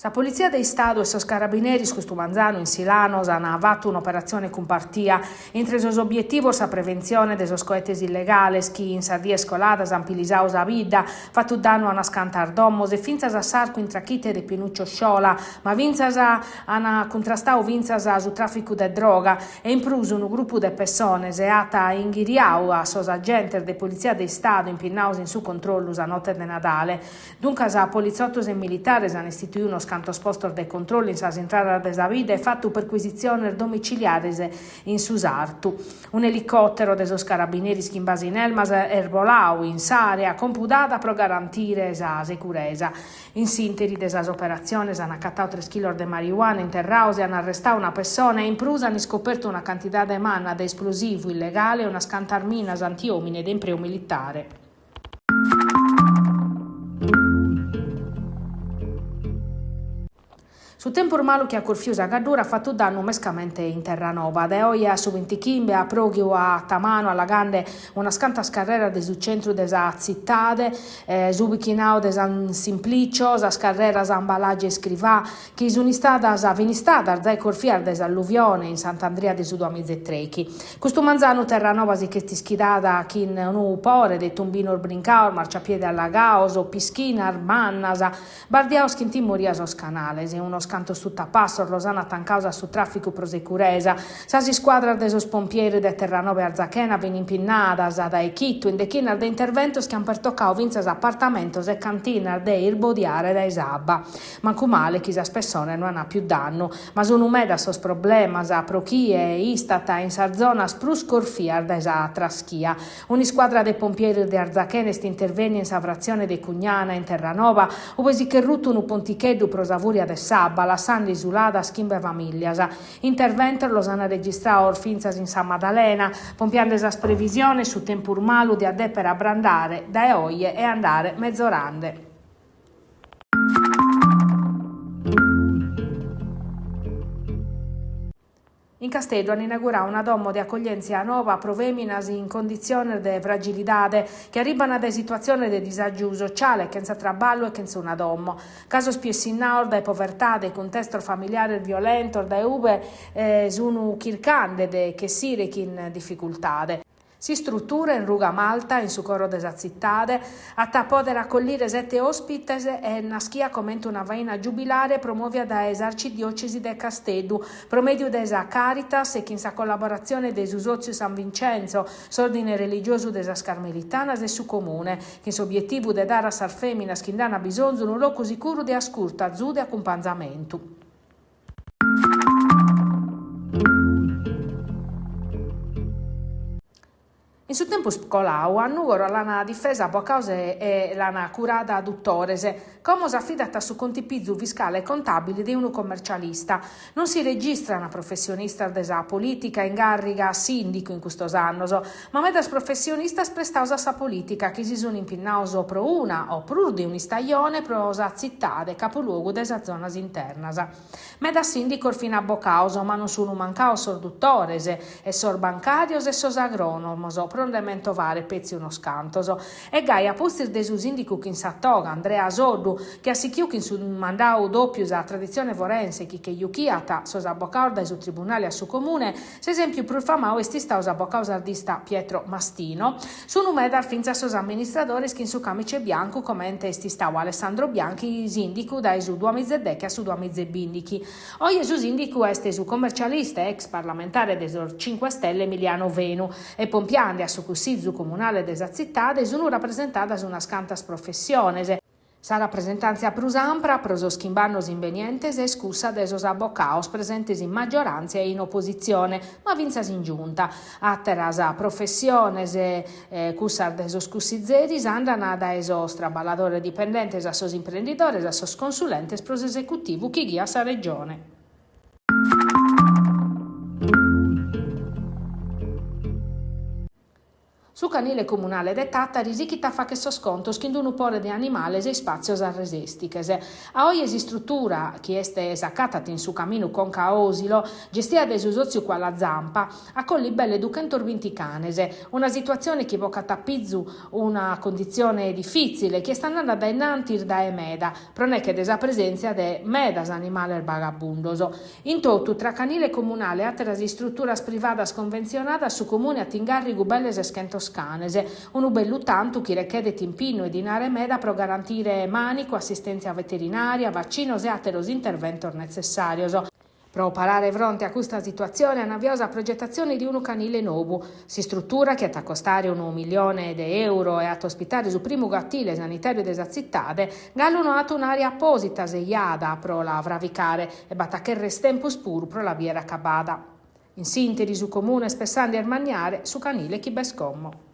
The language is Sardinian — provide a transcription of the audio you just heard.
Sa Politzia de Istadu e sos Carabineris custu manzanu in Silanos ant fatu un'operatzione cumpartia. Intre sos obietivos sa preventzione de sos coetes illegales chi in sas dies coladas ant pilisadu sa bidda, fatu dannu a unas cantas domos e fintzas a s'arcu in trachite de Pinuccio Sciola, ma fintzas ant cuntrastadu fintzas su tràficu de droga e in prus unu grupu de pessones at inghiriadu a sos agentes de Politzia de Istadu impinnados in su controllu sa note de Nadale. Duncas, politzotos e militares an istituidu unos cantos postos de controllu in sas intradas de sa bidda e fatu percuisitziones domiciliares in su sartu. Un'elicòtero de sos carabineris chin base in Elmas est boladu in s'àrea compudada pro garantire sa seguresa. In s'ìnteri de sas operatziones an acatadu tres chilos de marijuana interrados e an arrestadu una pessona e in prus an iscopertu una cantidade manna de esplosivu illegale e unas cantas minas antiòmine de impreu militare. Su tempus malu chi at corfiu sa Gaddura at fatu dannu mescamente in Terranoba. Dae oje a su bintichimbe at pròghiu a tamanu allagande unas cantas carreras de su centru de sa tzitade, su bichinau de San Simplicio, sas carreras Ambalagi e Scrivà, chi sun istadas fin istadas zai corfias dae s'alluvione in Sant'Andria de su duamiza e treichi. Custu manzanu Terranova si ch'est ischidada chin unu pore de tumbinos brincaos, marciapiede allagaos, pischinas mannas, bardiaos chin timoria sos canales. Unos cantos sutapassos los an tancaos a su tràficu pro securesa. Sas iscuadras de sos pompieris de Terranova e Arzachena fin impinnadas dae chito in dechinas de interventos chi an pertocau fintzas apartamentos e cantinas de irbodiare dae s'abba. Mancu male chi sas pessones no an àpiu dannu, ma sunu medas sos problemas pro chie istat in sas zonas prus corfias dae sa traschia. Un'iscuadra de pompieris de Arzachena est intervènnia in sa fratzione de Cugnana, in Terranova, ue si ch'est rutu unu ponticheddu pro sa fùria de s'abba, lassande isuladas chimbe famìllias. Interventos los an registrados fintzas in Sa Madalena, pompiande sas previsiones su tempus malu diat dèpere abrandare dae oje e andare mezorande. In Casteddu an inauguradu una domo de acoglièntzia noba pro fèminas in conditziones de fragilidade chi arribant dae situatziones de disàgiu sociale, chentza traballu e chentza una domo. Casos piessinnados dae povertade e cuntestos familiares violentos dae ube sun chircande de ch'essire chin dificultade. S'istrutura, in ruga Malta, in su coro de sa tzitade, at a pòdere acollire sete òspites e est naschia comente una faina giubilare promòvia dae s'Arcidiòcesi de Casteddu pro mèdiu de sa Caritas e chin sa collaboratzione de su Sòtziu San Vincenzo, s'Òrdine religiosu de sas Carmelitanas e su Comune, chin s'obietivu de dare a sas fèminas chi nd'ant bisonzu unu locu sicuru de ascurtu, azudu e acumpanzamentu. In su tempus coladu a Nùgoro l'ant difesa abocados e l'ant curada dutores. Como s'afidat a su contipizu fiscale e contàbile de unu commercialista. Non si registran professionistas de sa polìtica in gàrriga a sìndicu in custos annos, ma medas professionistas prestados a sa polìtica chi si sunt impinnados pro una o prus de un'istajone pro sa tzitade capuluogu de sas zonas internas. Medas sìndicos fin abocados, ma non sun mancados sos dutores e sos bancàrios e sos agrònomos, pro nde mentovare petzi unos cantos. E gai, a pustis de su sìndicu chin sa toga, Andrea Soddu, chi at sichiu chin su mandadu dòpiu sa traditzione forense chi che juchiat sos abocados dae su tribunale a su comune, S'esèmpiu prus famadu est istadu s'abocadu sardista Pietro Mastino. Sunu medas fintzas sos amministradores chin su càmice biancu comente est istadu Alessandro Bianchi sìndicu dae su duamiza e deche a su duamiza e bìndichi. Oje su sìndicu est su commercialista e ex parlamentare de sos Cinque Stelle Emiliano Fenu e pompiande a su Cussizu comunale de sa tzitade sunu rapresentadas unas cantas professiones. Sa rapresentàntzia prus ampra pro sos chimb'annos imbenientes est cussa de sos abocados presentes in magioràntzia e in opositzione, ma fintzas in giunta. Àteras professiones, cussas de sos cussizeris, andant dae sos traballadores dipendentes a sos imprendidores a sos consulentes pro s'esecutivu chi ghiat sa Regione. Su canile comunale de Tàtari sichit a fàcher sos contos chin unu pore de animales e ispàtzios arresèstiches. A oje s'istrutura, chi est s'acatat in su caminu conca a Osilo, gestia dae su sòtziu Koala Zampa, acollit belle duchentosbinti canes, una situatzione chi bocat a pizu una conditzione difìtzile chi est andande a dae in antis dae meda, pro neche de sa presèntzia de medas animales bagabundos. In totu, tra canile comunale e àteras istruturas privadas conventzionadas su Comune at in gàrrigu belle seschentos canes, unu bellu tantu chi rechedet impinnu e dinare meda pro garantire mànicu, assistèntzia veterinària, vacinos e àteros interventos netzessàrios. Pro parare fronte a custa situatzione an aviau sa progetatzione de unu canile nobu. S'istrutura, chi at a costare unu millione de euro e at a ospitare su primu gatile sanitàriu de sa tzitade, galu no at un'àrea apòsita sejada pro la fravicare e b'at a chèrrere tempus puru pro la bìere acabada. In s'ìnteri su Comune est pessande a ismanniare su canile chi b'est como.